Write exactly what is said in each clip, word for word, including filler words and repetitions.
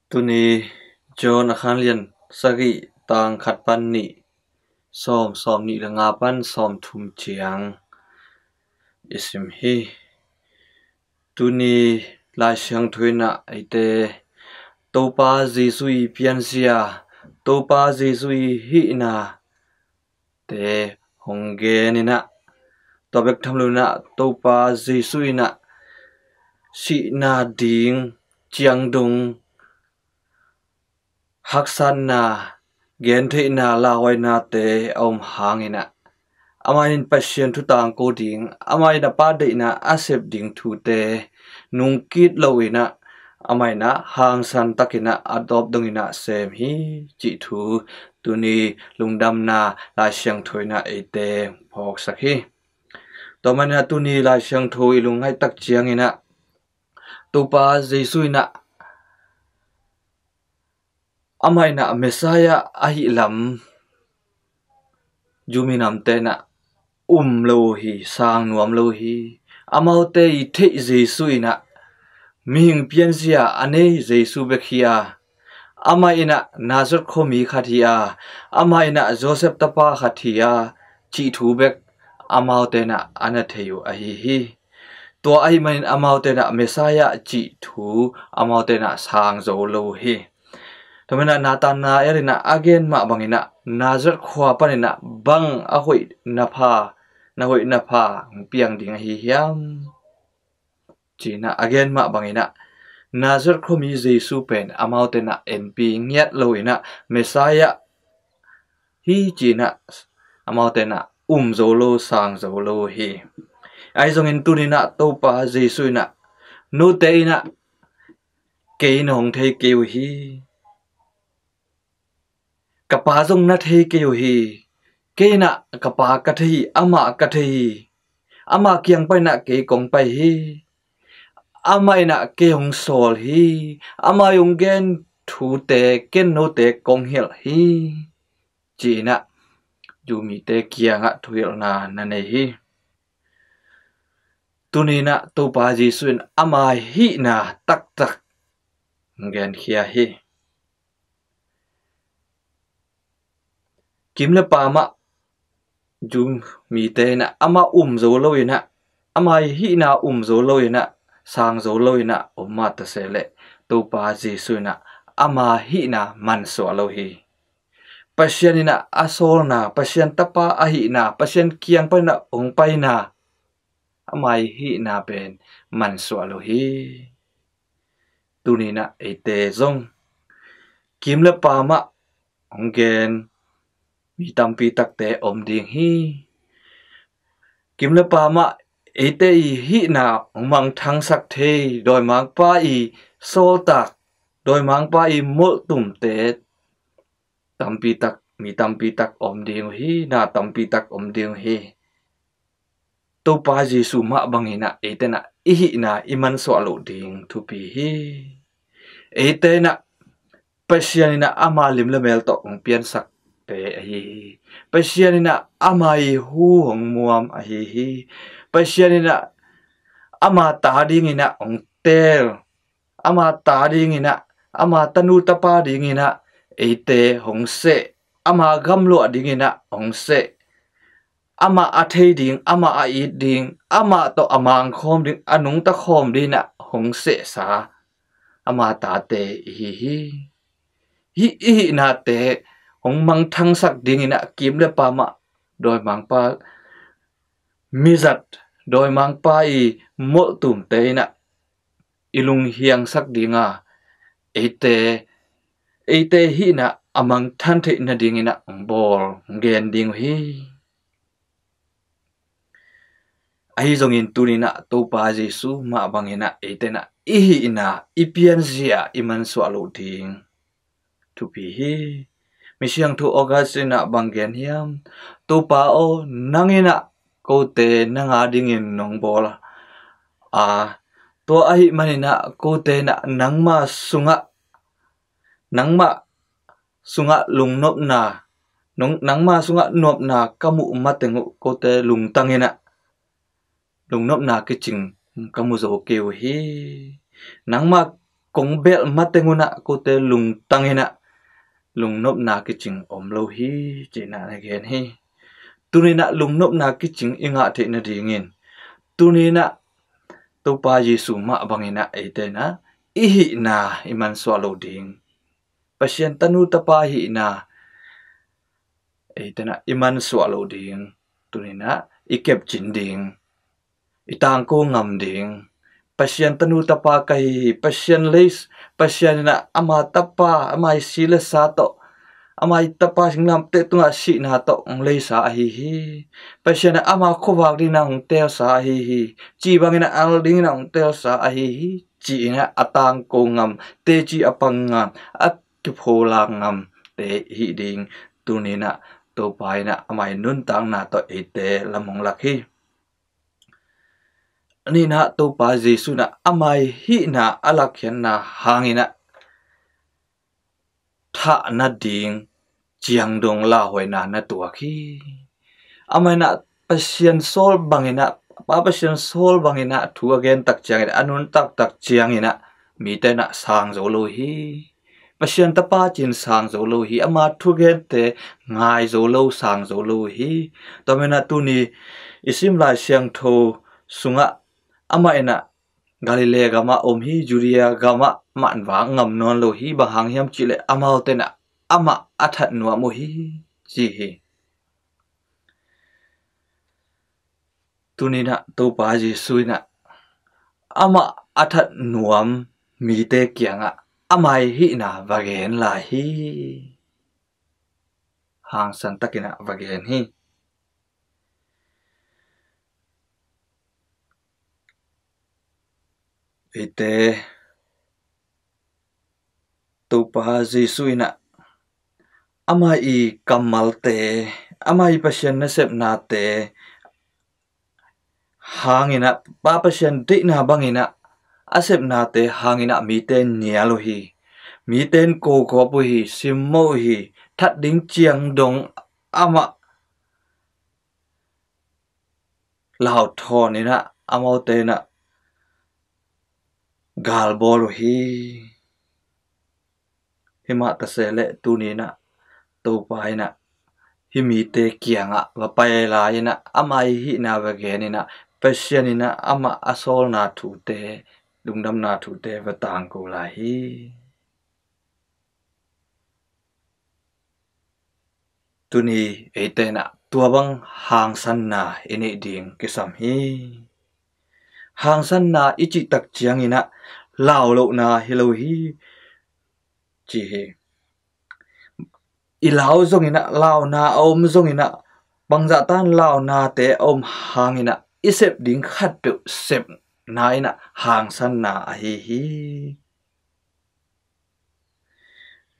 Tuni John a khan lian sagih, tang khat pan nih, sawm, sawm nih le nga pan sawm thum ciang i sim hi. Tuni Lai Siangtho in ah eite Topa Jesuh i pianzia, Topa Jesuh i hihna te hong gen in ah, tua bek tham lo in ah Topa Jesuh in ah sihna ding ciang dong haksatna, gentheihna, lauhuainate a om hangin ah, amah in Pasian thu tangko ding, amah in a pa deihna a sep ding thute nungkik lo in ah, amah in ah hangsan takin ah a tawp dongin ah sem hi, cih thu tuni Lungdamna Lai Siangtho in ah eite phawksak hi. Tua manin ah tuni Lai Siangtho i lungngaih tak ciangin ah Topa Jesuh in ah amah in ah Messiah ahih lam Jew minamte in ah um lo hi, sang nuam lo hi. Amaute i theih Jesuh in ah mihing pianzia a nei Jesuh bek hi a, amah in ah Nazareth khuami khat hi a, amah in ah Joseph tapa khat hi a, cih thu bek amaute in ah a na thei uh ahi hi. Tua ahih manin amaute in ah Messiah cih thu amaute in ah sang zo lo hi. Tua manin ah Nathanael in ah a gen mah bangin ah Nazareth khua panin ah bang a hoih na pha, na hoih na pha piang ding ahi hiam, ci-in ah a gen mah bangin ah Nazareth khuami Jesuh pen amaute in ah enpi ngiat lo in ah Messiah hi ci-in ah amaute in ah um zo lo, sang zo lo hi. Ahi zongin tuni in ah Topa Jesuh in ah note in ah kei na hong thei kei uh hi. Ka Pa zong na thei kei uh hi. Kei in ah ka Pa ka thei hi, amah ka thei hi. Amah kiang pai in ah kei kong pai hi. Amah in ah kei hong sawl hi. Amah hong gen thute ken note kong hilh hi, ci-in ah Jew mite kiangah thuhilhna na nei hi. Tuni in ah Topa Jesuh in ama hihna taktak genkhia hi. Kim le paam ah Jew mite in ah amah um zo lo in ah, ama hihna um zo lo in ah, sang zo lo in ah om mah ta se leh, Topa Jesuh in ah ama hihna mansuah lo hi. Pasian in ah a sawlna, Pasian tapa ahihna, Pasian kiang pan in ah hong paina, ama hihna pen mansuah lo hi. Tuni in ah eite zong kim le paam ah hong gen mi tampi takte om ding hi. Kim le paam ah eite i hihna hong mangthangsak thei, dawimangpa i sawltak, dawimangpa i molhtumte tampi tak, mi tampi tak om ding uh hi, na tampi tak om ding uh hi. Topa Jesuh mah bangin ah eite in ah i hihna i mansuah loh ding thupi hi. Eite in ah Pasian in ah ama lim le mel tawh hong piansakte ahi hi. Pasian in ah ama i hu hong muam ahi hi. Pasian in ah ama ta dingin ah hong teel, ama ta dingin ah, ama tanu tapa dingin ah eite hong seh, ama gamluah dingin ah hong seh, amah a thei ding, amah a it ding, amah tawh a mangkhawm ding, a nungta khawm dingin ah hong sehsa ama tate i hi hi. Hih i hihnate hong mangthangsak dingin ah kim le paam ah dawimangpa mizat, dawimangpa i molhtumte in ah i lunghiangsak ding a, eite, eite hihna a mangthan theih nadingin ah hong bawl, hong gen ding uh hi. Ahi zongin tuni in ah Topa Jesuh mah bangin ah eite in ah i hihna, i pianzia i mansuah loh ding thupi hi. Misiangtho Augustine in ah bang gen hiam? Topa aw, nang in ah kote nang a dingin nong bawl a, tua ahih manin ah kote in ah nangma sungah, nangma sungah lungnopna, nong, nangma sungah nopna ka muh mateng uh kote lungtang in ah lungnopna kicing ka mu zo kei uh hi. Nangma kong belh mateng unah kote lungtang inah lungnopna kicing om lo hi, ci-inah na gen hi. Tuninah lungnopna kicing i ngah theih nadingin tuninah Topa Jesu mah banginah eite inah i hihna i mansuah lo ding, Pasian tanu tapa hihna eite inah i mansuah lo ding, tuninah i kepcin ding, i tangko ngam ding. Pasian tanu tapa ka hi hi. Pasian lei, Pasian inah ama tapa, ama i si le sa tawh, ama i tapa singlamteh tungah sihna tawh hong leisa ahi hi. Pasian inah ama khuavak dingin hong telsa ahi hi. Ci bangin a al dingin hong telsa ahi hi, ci-inah a tangko ngam, teci a pang ngam, a kipholak ngam te hih ding, tuninah Topa inah ama i nuntakna tawh eite lam hong lak hi. Ninah Topa Jesu inah ama i hihna a lakkhiatna hanginah thah nading ciangdong lauhuaina na tuak hi. Ama inah Pasian sawl banginah, Pa Pasian sawl banginah thu a gen tak ciangin, a nuntak tak cianginah mite inah sang zo lo hi. Pasian tapa cin sang zo lo hi. Ama thugente ngai zo lo, sang zo lo hi. Tua menah tuni i sim Lai Siangtho sungah amah inah Galilee gamah om hi, Judea gamah manvak ngam nawn lo hi. Bang hang hiam cihleh amaute inah amah a that nuam uh hi, ci hi. Tuninah Topa Jesu inah amah a that nuam mite kiangah ama i hihna va gen lai hi. Hangsan takinah va gen hi. Eite Topa Jesu inah ama i kammalte, ama i Pasian nasepnate hanginah, Pa Pasian deihna banginah a sepnate hanginah mite nial uh hi. Mite in kogawp uh hi, simmawh uh hi. That ding ciangdong amah lauthawn inah amaute inah galbawl uh hi. Himah taseleh tuninah Topa inah hih mite kiangah va pai lai inah ama i hihna va gen inah Pasian inah amah a sawlna thute, lungdamna thute va tangko lai hi. Tuni eite inah tua bang hangsanna i neih ding kisam hi. Hangsanna i cih tak cianginah lau lohna hi lo hi, ci hi. I lau zonginah, launa a om zonginah, bangzahtan launate a om hanginah i sep ding khatpeuh sepna inah hangsanna ahi hi.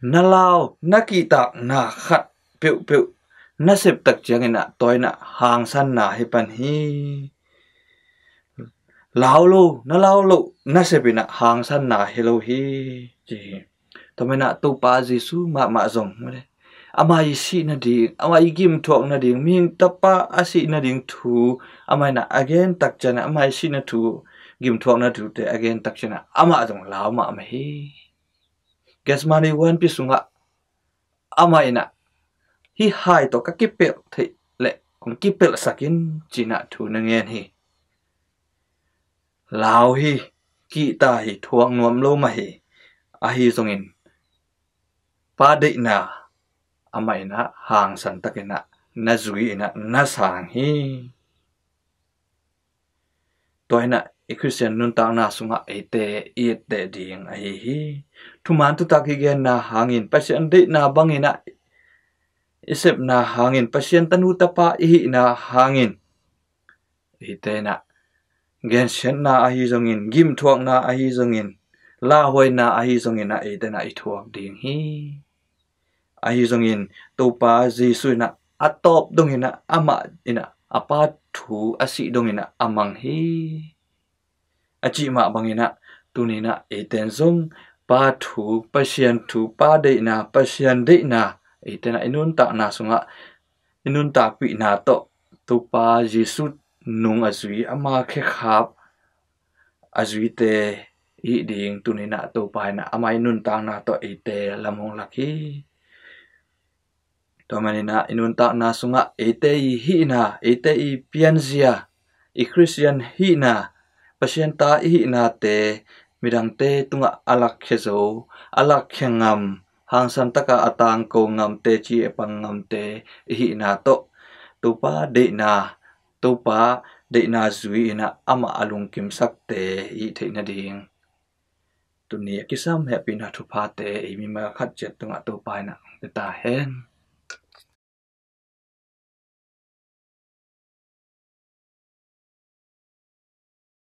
Na lau, na kihtakna khat peuhpeuh na sep tak cianginah tua inah hangsanna hi pan hi. Lau lo, na lau lo na sep inah hangsanna hi lo hi, ci hi. Tua menah Topa Jesu mahmah zong ama i sih nading, ama i gimthuak nading, mihing tapa a sih nading thu ama inah a gen tak cianah, ama i sihna thu, gimthuakna thute a gen tak cianah amah zong lau mahmah hi. Gethsemane huanpi sungah amah inah hih hai tawh ka kipelh theih leh kong kipelhsak in, ci-inah thu na ngen hi. Lau hi, kihta hi, thuak nuam lo mah hi. Ahi zongin Pa deihna amah inah hangsan takinah na zui inah na sang hi. Tua inah i Khristian nuntakna sungah eite i etteh ding ahi hi. Thuman thutak i genna hangin, Pasian deihna banginah i sepna hangin, Pasian tanu tapa i hihna hangin, eite inah gensiatna ahi zongin, gimthuakna ahi zongin, lauhuaina ahi zongin ah eite inah i thuak ding hi. Ahi zongin Topa Jesu inah a tawp donginah amah inah a Pa thu a sih donginah a mang hi. A cih mah banginah tuninah eiten zong Pa thu, Pasian thu, Pa deihna, Pasian deihna eite inah i nuntakna sungah i nuntakpihna tawh Topa Jesu nung a zui, ama khekhap a zuite i hih ding tuni-in ah Topa in ah amah i nuntakna tawh eite lam hong lak hi. Tua manin ah i nuntakna sungah eite i hihna, eite i pianzia, i Khristian hihna, Pasian ta i hihnate midangte tungah a lakkhia zo, a lakkhia ngam, hangsan taka a tangko ngamte, ci a pang ngamte i hihna tawh Topa deihna, Topa deihna zui-in ah amah a lungkimsakte i hih theih nading tuni a kisam hehpihna thuphate ei mimal khat ciat tungah Topa in ah hong pia ta hen.